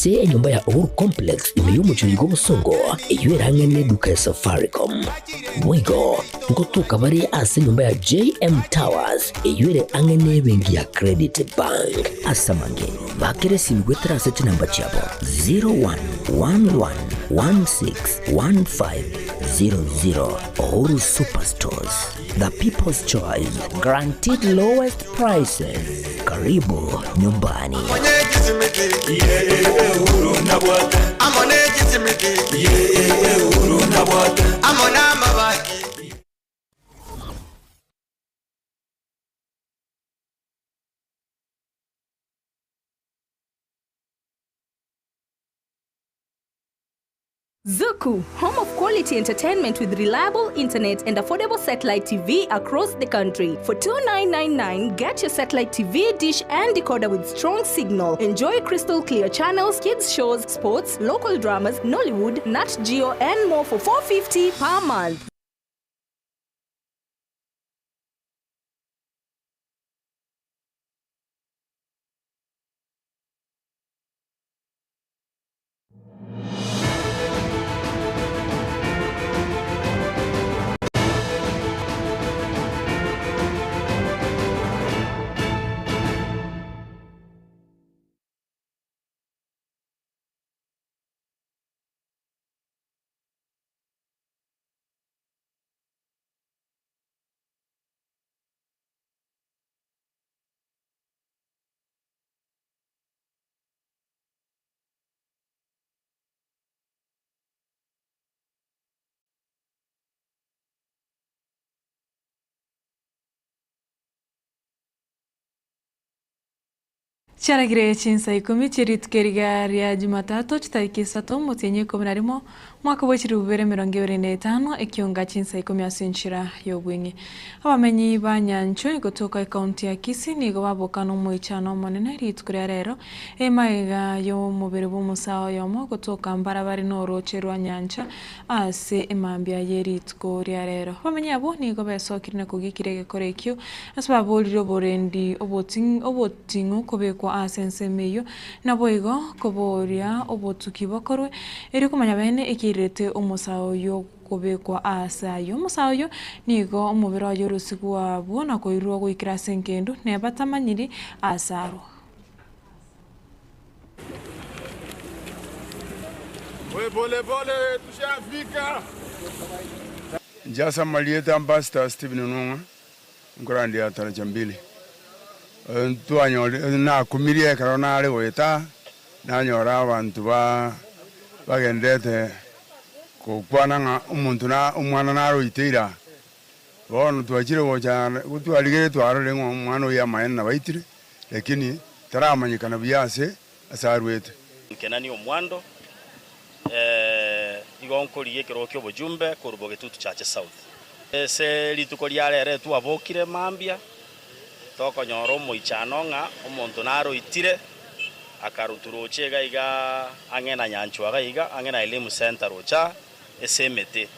Ase enyomba ya Uhuru Complex ime y'omochie oiga obosongo, eyio ere ang'e neduka ya Safaricom. Boigo ngotoka bare ase enyomba ya JM Towers eyio ere ang'e nebenki ya Credit Bank. Ase amange, bakera esimi goetera ase chinamba chiabo 0111161500. Uhuru Superstores, the people's choice, guaranteed lowest prices. Karibu nyumbani. Zuku, home of quality entertainment with reliable internet and affordable satellite TV across the country. For 2999, get your satellite TV, dish and decoder with strong signal. Enjoy crystal clear channels, kids shows, sports, local dramas, Nollywood, Nat Geo and more for 450 per month. Chiaragire chinsa ikomi chie rituko eriga ria Jumatatu chitariki isato omotienyi ikomi na rimo Omwaka bwe chilifu bibere emerongo ebere na etano, ekionga chinsa ikomi ase enchera y'obweng'e. Abamenyi ba Nyanchwa egotoka ecounty ya Kisii nigo baboka nomoichano omonene rituko ria rero emagega y'omobere bw'omosae oyomo gotoka mbarabare norooche rwa Nyancha ase emambia ye rituko ria rero. Abamenyi abwo nigo besokire na kogikira egekora ekio ase baborire oborendi oboting'u kobekwa ase ensemo eyio Naboigo koboria obotuki bokorwe, erio komanya bene ekiairerete omosae oyio kobekwa aase ayio. Omosae oyio nigo omobere oye orosigwe abwo na koirwa goikera ase engendu, neba tamanyiri aase arwo. Inche ase amarieta Ambassador Stephen Onong'a. Nkorandia taracha mbili, twanyori nakumirie ekero nare goeta, nanyora abanto ba bagenderete gokwana ng'a omonto na omwana naroite ira. Bono twachire gocha gotwarigereria twarorire ng'a omwana oyio amaene nabaitire, lakini taramanyekana buya ase ase arwete. Nkenanie omwando, igo nkorigia ekerogo ki'obochumbe korwa Bogetutu Church South. Ase rituko ria rero etwabokire mambia, tokonyora omoichano ng'a omonto naroitire, akarutwa roche iga iga ang'e na Nyanchwa iga iga, ang'e na Elimu Centre roche aa, ase emete.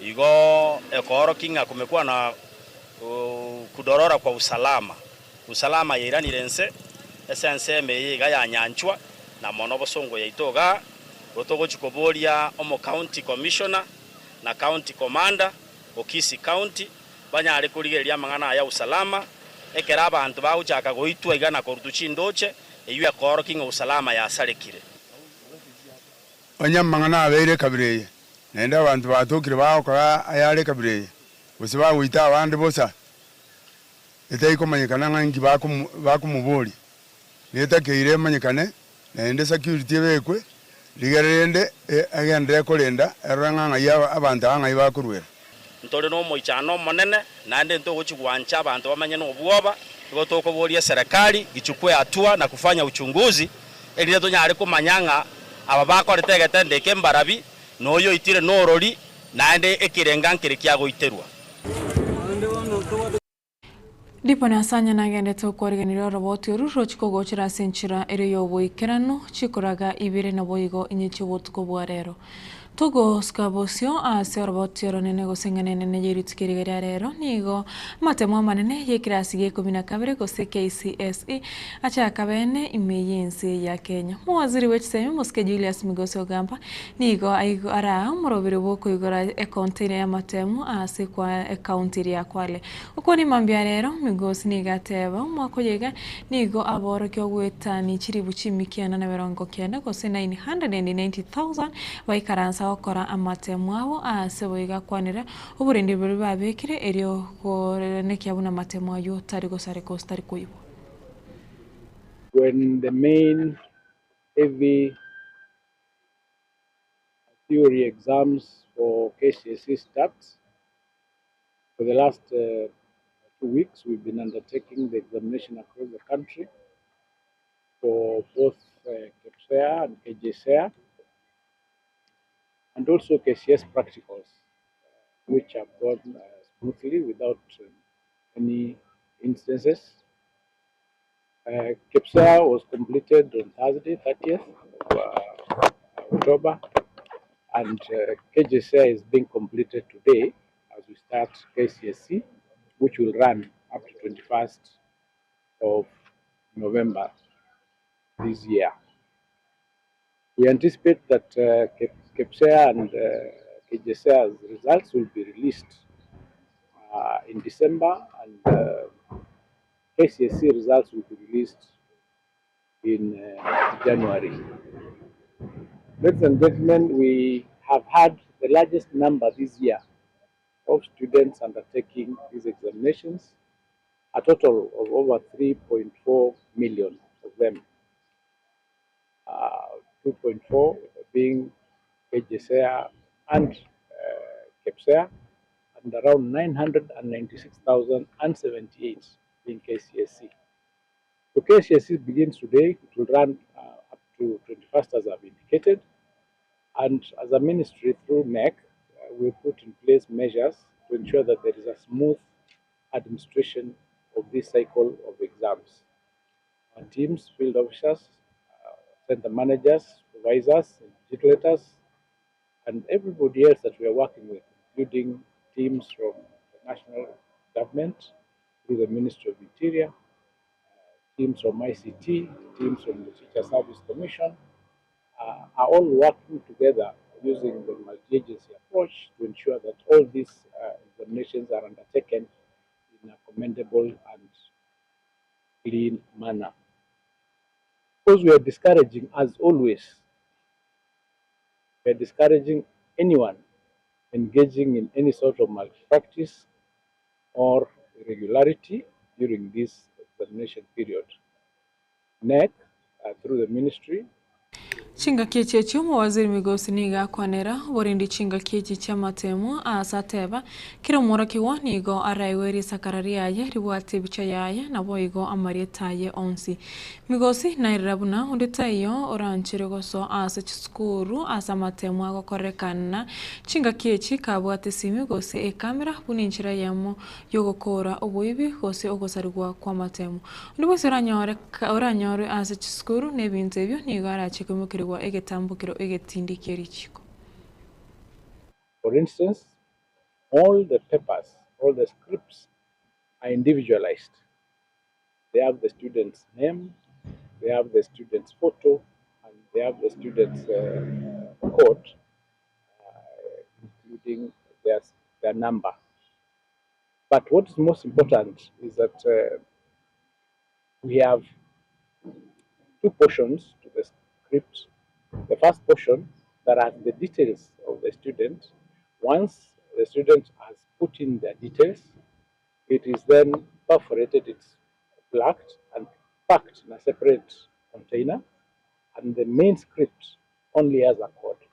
Igo ekoorokia ng'a kumekuwa na kudorora kwa usalama. Usalama yairanire inse ase ensemo eye iga ya Nyanchwa, na mono bosongo yaito igaa, igo togochia koboria omo county commissioner na county commander o Kisii county banyare korigereria amang'ana aya usalama, ekero abanto bagochaka goitwa iga na korutwa chindoche, eyio ekoorokia ng'a usalama yasarekire. Onye amang'ana abeire ekabira eye, naende abanto batokire bagokora ayare ekabira eye, gose bagoita abande bosa, etari komanyekana ng'a inki bakomoboria, netakeire emanyekane, naende security ebekwe, rigerio rende agenderere korenda erore ng'a ng'ai abanto aba ng'ai bakoruera. Ntore nomoichano omonene, naende ntogochia gwancha abanto bamenye nobwoba, igo tokoboria eserekari ichukue hatua na kufanya uchunguzi, erinde tonyare komanya ng'a aba bakorete egetendo eke mbarabi, na oyo oitire norori, naende ekerenga nkere kiagoiterwa. Diponi ase anya nagendete okwarigeneria oroboti oru rochie kogochera ase enchera ere y'oboikeranu, chikoraga ibere naboigo inye chi'obotuko bwa rero. Togosuka bosio ase oroboti oronene gose eng'ana enene ye rituko eriga ria rero, nigo amatemo amanene y'ekerasi gia ikomi na kabere gose KCSE achaka bene ime y'ense ya Kenya. Omowaziri bwe chisemi Mosike Julius Migosi Ogamba nigo araa omoroberi bw'okoigora econtainer y'amatemo ase ekaunti eria ya Kwale. Okwo mambia rero, Migosi nigo ateba omwaka oyo iga nigo aborokia ogoetania chiribu chimikianda na 90 gose 990,000 baikaransa gokora amatemo abo ase boigo akwanera oborendi boria babekire erio korenekia buna amatemo aywo tari gosareka gose tari koibwa. When the main heavy theory exams for KCSE starts, for the last 2 weeks we've been undertaking the examination across the country for both KPSEA and KJSEA, and also KCSE practicals, which have gone smoothly without any instances. KPSEA was completed on Thursday, 30th of October, and KJSEA is being completed today as we start KCSE, which will run up to 21st of November this year. We anticipate that KPSEA and KJSEA's results will be released in December, and KCSE results will be released in January. Ladies and gentlemen, we have had the largest number this year of students undertaking these examinations, a total of over 3.4 million of them. 2.4 being KJSEA and KPSEA, and around 996,078 being KCSE. So KCSE begins today. It will run up to 21st, as I've indicated. And as a ministry through KNEC, we put in place measures to ensure that there is a smooth administration of this cycle of exams. Our teams, field officers, center managers, supervisors, invigilators, and everybody else that we are working with, including teams from the national government through the Ministry of Interior, teams from ICT, teams from the Teacher Service Commission, are all working together using the multi-agency approach to ensure that all these examinations are undertaken in a commendable and clean manner. Because we are discouraging, as always, we are discouraging anyone engaging in any sort of malpractice or irregularity during this examination period. KNEC, through the ministry, Chingaki echi echio omowaziri Migosi nigo akwanera oborendi chingaki echi chi'amatemo ase ateba kera omworokigwa nigo araigwe risakara riaye ribwate ebicha yaye naboigo amarieta aye onsi. Migosi nairera buna onde taiyo oranchere gosoa ase chisukuru ase amatemo agokorekana chingaki echi kabwate esimi gose ekamera buna enchera eyemo yogokora oboibi gose ogosarigwa kwa amatemo. Onde bwensi oranyorwe ase chisukuru na ebinto ebio nigo arache koimokerigwa egetambokero egetindi kia richiko. For instance, all the papers, all the scripts are individualized. They have the student's name, they have the student's photo, and they have the student's code, including their number. But what is most important is that we have two portions to the script. The first portion that has the details of the student. Once the student has put in their details, it is then perforated, it's plucked and packed in a separate container, and the main script only has a code.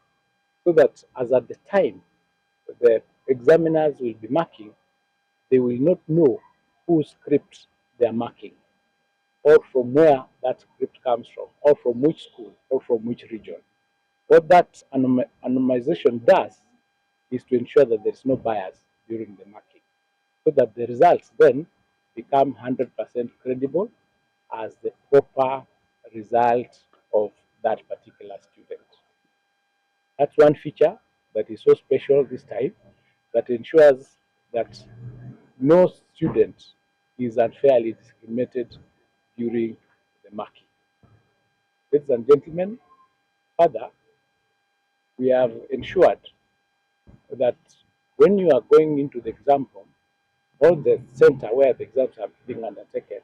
So that as at the time the examiners will be marking, they will not know whose script they are marking, or from where that script comes from, or from which school, or from which region. What that anonymization does is to ensure that there is no bias during the marking, so that the results then become 100% credible as the proper result of that particular student. That's one feature. that is so special this time that ensures that no student is unfairly discriminated during the marking. Ladies and gentlemen, further, we have ensured that when you are going into the exam room or the center where the exams are being undertaken,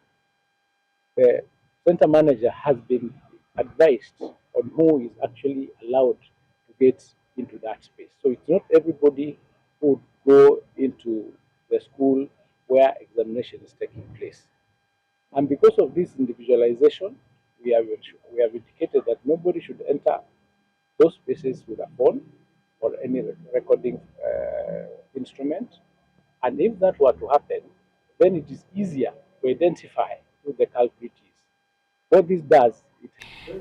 the center manager has been advised on who is actually allowed to get into that space. So it's not everybody who would go into the school where examination is taking place. And because of this individualization, we have, we have indicated that nobody should enter those spaces with a phone or any recording instrument. And if that were to happen, then it is easier to identify who the culprit is. What this does, it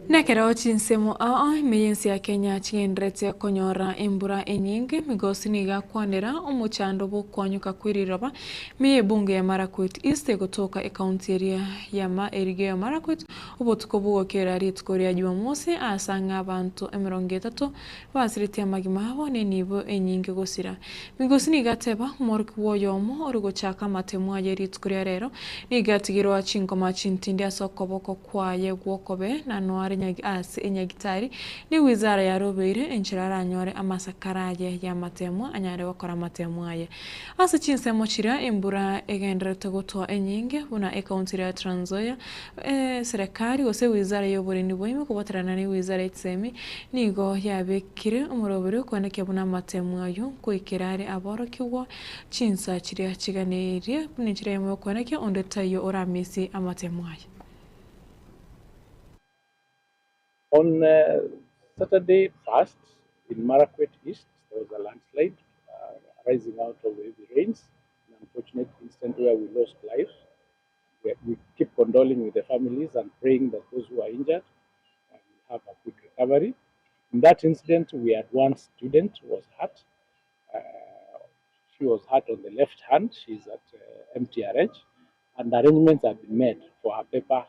Nekero chinsemo ao ime y'ense ya Kenya chigenderete konyora embura enyinge, Migosi nigo akwanera omochando bw'okwanyuka kw'eriroba ime y'ebunge ya Marakwet East egotoka ekaunti eria ya eriga ya Marakwet obotuko bogokera rituko ria Jumamosi ase ang'e abanto emerongo etato basiretie amagima abo na enibo enyinge gosira. Migosi nigo ateba omworokigwa oyomo ore gochaka amatemo aye rituko ria rero nigo atigirwa chinkoma chintindi ase okoboko kwaye gwokobe na noare ase enyagitari ni wizara yarobeire enchera aranyore amasakara aye ya amatemo anyare gokora amatemo aye. Ase chinsemo chiria embura egenderete gotwa enyinge buna ekaunti ya Trans Nzoia serikali gose wizara y'oboremi bwaime koboterana na wizara y'echisemi nigo yabekire omoroberi okwenekia buna amatemo ayo nkoikera are aborokigwa chinsa chiria chiganeirie buna enchera eyemo ya okwenekia onde taiyo oramisi amatemo aye. On Saturday 1st, in Marakwet East, there was a landslide arising out of heavy rains, an unfortunate incident where we lost lives. We keep condoling with the families and praying that those who are injured will have a quick recovery. In that incident, we had one student who was hurt. She was hurt on the left hand. She's at MTRH, and arrangements have been made for her paper to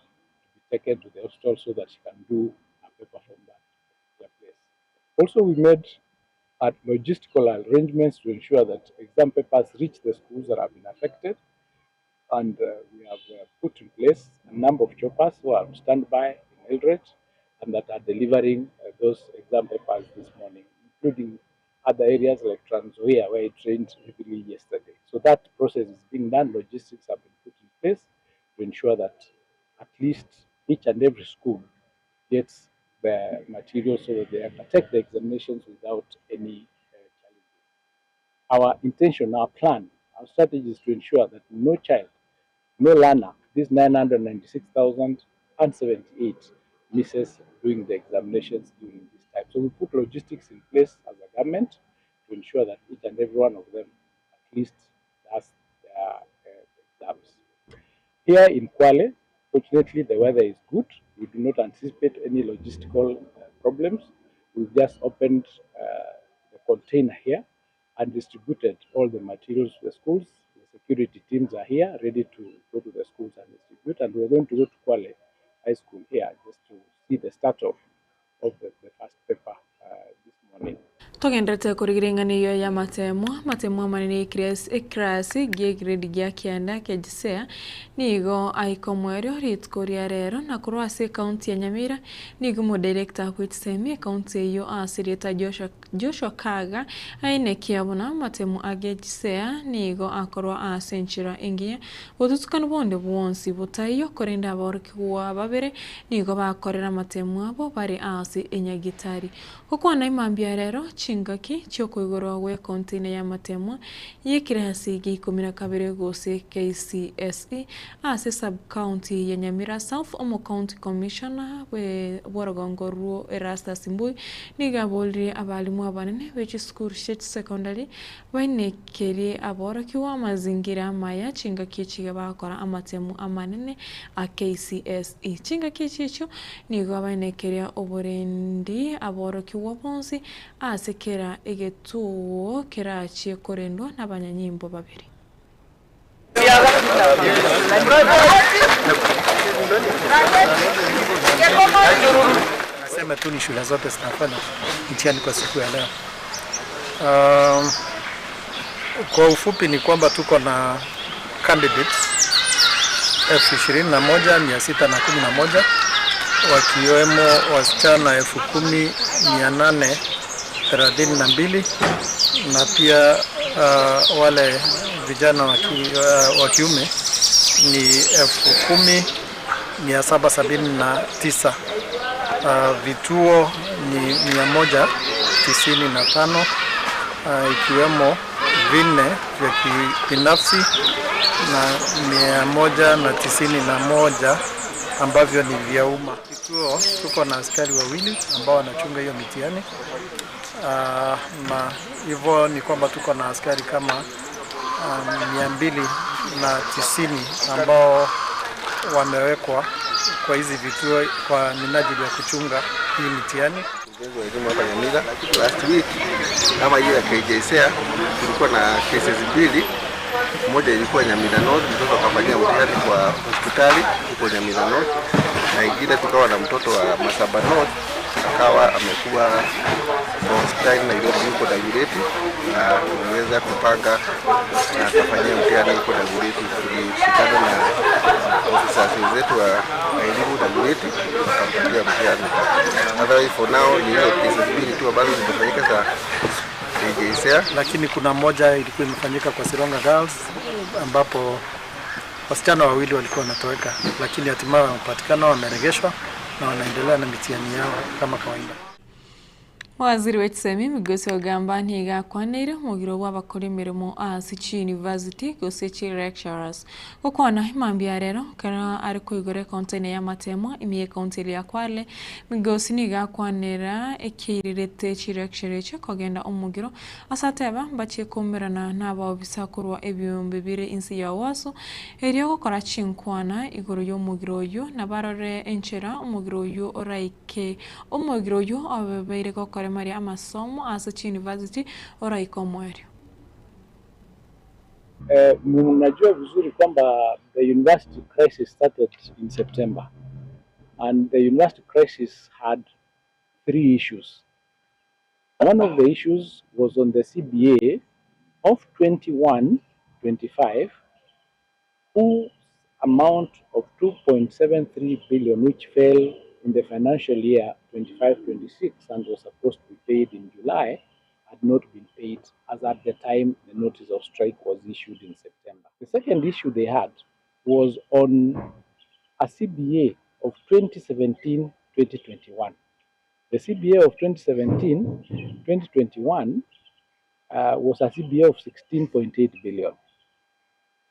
be taken to the hospital so that she can do her paper from that particular place. Also, we made logistical arrangements to ensure that exam papers reach the schools that have been affected, and we have put in place a number of choppers who are on standby in Eldoret and that are delivering those exam papers this morning, including other areas like Trans Nzoia, where it rained heavily yesterday. So that process is being done. Logistics have been put in place to ensure that at least each and every school gets the materials so that they undertake the examinations without any challenges. Our intention, our plan, our strategy is to ensure that no child, no learner, this 996,078 misses doing the examinations during this time. So we put logistics in place as a government to ensure that each and every one of them at least does their exams. Here in Kwale, fortunately, the weather is good. We do not anticipate any logistical problems. We've just opened the container here and distributed all the materials to the schools. The security teams are here, ready to go to the schools and distribute. And we're going to go to Kwale High School here just to see the start of the first paper this morning. Togenderete korigiring'ana iyo ya matemo matemo amanene ekirasi gia egrade gia kianda kia Gisea nigo aikomwerio rituko ria rero na korwa ase ekaunti ya Nyamira nigo omodirector bw'echisemi ekaunti eyo ase rieta Joshua Kaga ainekia buna matemo age Gisea nigo akorwa ase enchera engiya botutukanu bonde bwonsi botaiyo korenda aborokigwa babere nigo bakorera matemo abo bare ase enyagitari. Gokwana imambia rero chingaki chiokoigorwa gwa ekaunti ya matemo y'ekirasi gia 12 gose KCSE ase sub-county ya Nyamira South omo county commissioner bw'orugongo rwo Erastus Mbui nigo aborire abarimu abanene b'echisukuru chia secondary bainekerie aborokigwa amazingira amaya chingaki echiga bakora amatemo amanene a KCSE. Chingaki echi echio nigo bainekeria oborendi aborokigwa bonsi ase kera egetuo kerachie korendwa n'abanyanyimbo babere. Nasema tu ni shule zote zinafanya mtihani kwa siku ya leo. Kwa ufupi ni kwamba tuko na candidates 21,611 wakiwemo wasichana 10,832 na pia wale vijana wa kiume ni 10,779. Vituo ni 195 ikiwemo vinne vya kibinafsi na 191 ambavyo ni vya umma. Kituo tuko na askari wawili ambao wanachunga hiyo mitihani na hivyo ni kwamba tuko na askari kama 290 ambao wamewekwa kwa hizi vituo kwa minajili ya kuchunga hii mitihani. Mkurugenzi wa elimu hapa Nyamira. Last week kama hiyo ya KJSEA tulikuwa na cases mbili. Moja ilikuwa Nyamira North, mtoto akafanyia mtihani kwa hospitali huko Nyamira North, na ingine tukawa na mtoto wa Masaba North akawa amekuwa kwa hospitali Nairobi huko Dagoretti, na tuliweza kupanga na akafanyia mtihani huko Dagoretti. Tulishikana na ofisa wenzetu wa elimu Dagoretti wakampatia mtihani. Otherwise for now ni hizo cases mbili tu ambazo zimefanyika za KJSEA. Lakini kuna moja ilikuwa imefanyika kwa Sironga Girls ambapo wasichana wawili walikuwa wanatoweka, lakini hatimaye wamepatikana, wameregeshwa na wanaendelea na mitihani yao kama kawaida. Waziri wa chisemi Migosi ogamba nigo akwaneire omogiro bwa abakora emeremo ase chiuniversity gose chi lecturers gokwana emambia rero ekero are koigora econtainer ya amatemo ime ye ekaunti eria ya Kwale. Migosi nigo akwanera ekeirerete chilecturer echio kogenda omogiro ase ateba mbachie koumerana na abaobisa korwa ebiombe bire inse ya Owaso erio gokora chinkwana igoro ya omogiro oywo nabarore enchera omogiro oywo oraike omogiro oywo obebeire gokora maria amasomo ase chiuniversity oraike omoerio. Mnajua vizuri kwamba the university crisis started in September and the university crisis had three issues. One of the issues was on the CBA of 21-25, whose amount of 2.73 billion, which fell in the financial year 25-26 and was supposed to be paid in July, had not been paid as at the time the notice of strike was issued in September. The second issue they had was on a CBA of 2017-2021. The CBA of 2017-2021 was a CBA of 16.8 billion.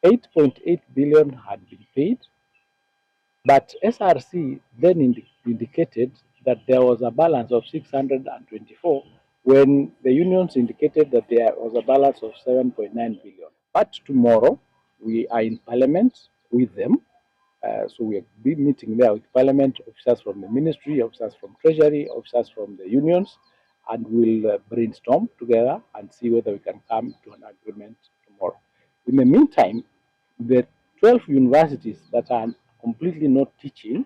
8.8 billion had been paid, but SRC then indicated that there was a balance of 624 when the unions indicated that there was a balance of 7.9 billion. But tomorrow we are in parliament with them. So we will be meeting there with parliament, officers from the ministry, officers from treasury, officers from the unions, and we'll brainstorm together and see whether we can come to an agreement tomorrow. In the meantime, the 12 universities that are completely not teaching,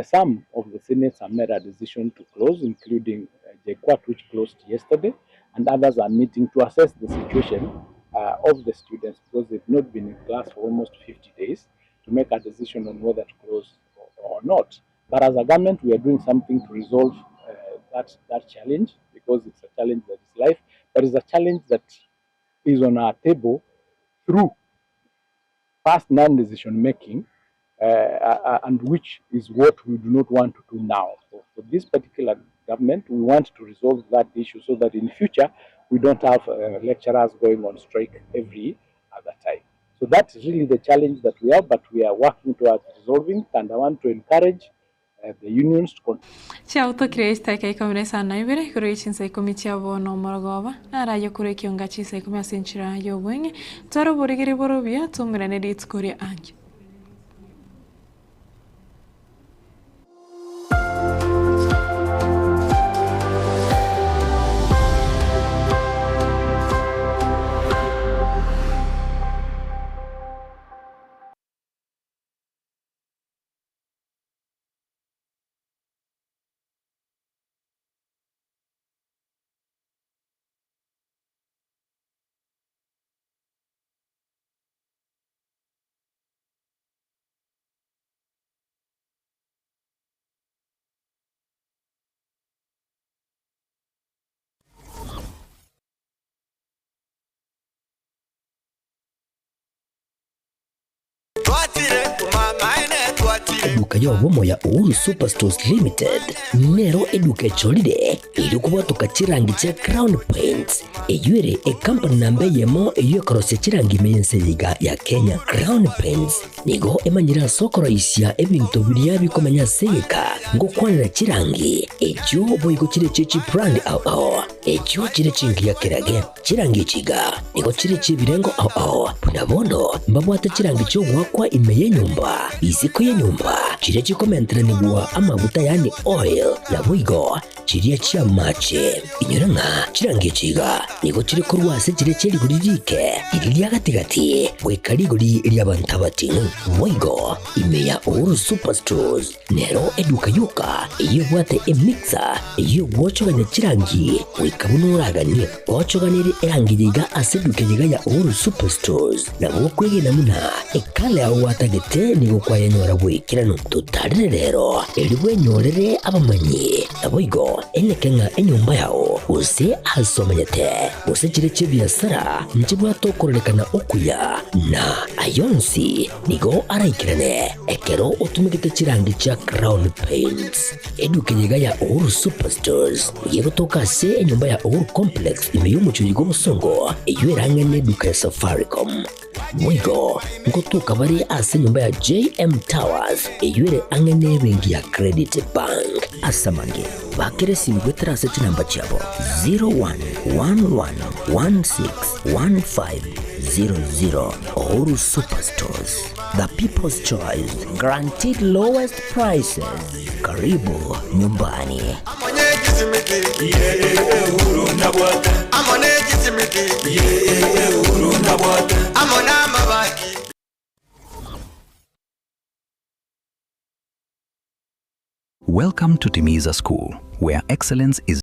some of the senates have made a decision to close, including JKUAT, which closed yesterday, and others are meeting to assess the situation of the students because they've not been in class for almost 50 days to make a decision on whether to close or not. But as a government, we are doing something to resolve that challenge, because it's a challenge that is life, but it's a challenge that is on our table through past non-decision making, and which is what we do not want to do now. So for this particular government, we want to resolve that issue so that in future we don't have lecturers going on strike every other time. So that's really the challenge that we have, but we are working towards resolving, and I want to encourage the unions to continue. Chiautokire chidakika 12 igoro ye chinsa ikomi chia bono omorogoba, naraye korwa ekionga chinsa ikomi ase enchera ya obweng'e, tware oborigeri borobia toumerane rituko ria ankio. Eduka y'obomo ya Uhuru Superstores Limited nero eduka echorire erio kobwatoka chirangi chia Crown Paints eyio ere ekampani namba eyemo eyio ekorosia chirangi ime y'ense eye iga ya Kenya. Crown Paints nigo emanyire ase okoroisia ebinto biria bikomenya ase egeka ngokwanera chirangi echio boigo chire echie chibrand ao ao echio chire chingiya kerage. Chirangi echi iga nigo chire chi'ebirengo ao ao, buna bono mbabwate chirangi chi'ogoakwa ime y'enyomba, isiko y'enyomba, chiria chikomenteranigwa amaguta yaani oil, naboigo chiria chi'amache. Inyora ng'a chirangi echi iga nigo chire korwa ase chiria chie rigori riike, riria ria gati-gati, goika rigori ri'abanto abating'u. Boigo ime ya Uhuru Superstores Nero eduka yoka eyio ebwate emixer eyio egwochogania chirangi goika buna oraganie. Ochoganerie erangi yiga ase eduka yiga ya Uhuru Superstores nabo okwegena buna ekala yao gwatagete nigo kwayenyora goikeranu. Totarire rero erio bwenyorere abamanyi naboigo eneke ng'a enyomba yao gose ase omenyete gose chire chi'ebiasara nchibwate okororekana okuya na ayonsi Nigo araikerane ekero otumegete chirangi chia Crown Paints. Eduka eye iga ya Uhuru Superstores nigo egotoka ase enyomba ya Uhuru Complex ime y'omochie oyo bw'obosongo eyio erang'e neduka ya Safaricom. Boigo ngotoka bare ase enyomba ya JM Towers eyio ere ang'e nebenki ya Credit Bank. Ase amange, bakera esimi goetera ase chinamba chiabo 0111161500. Uhuru Superstores, the people's choice, guaranteed lowest prices. Karibu nyumbani. Welcome to Timiza School, where excellence is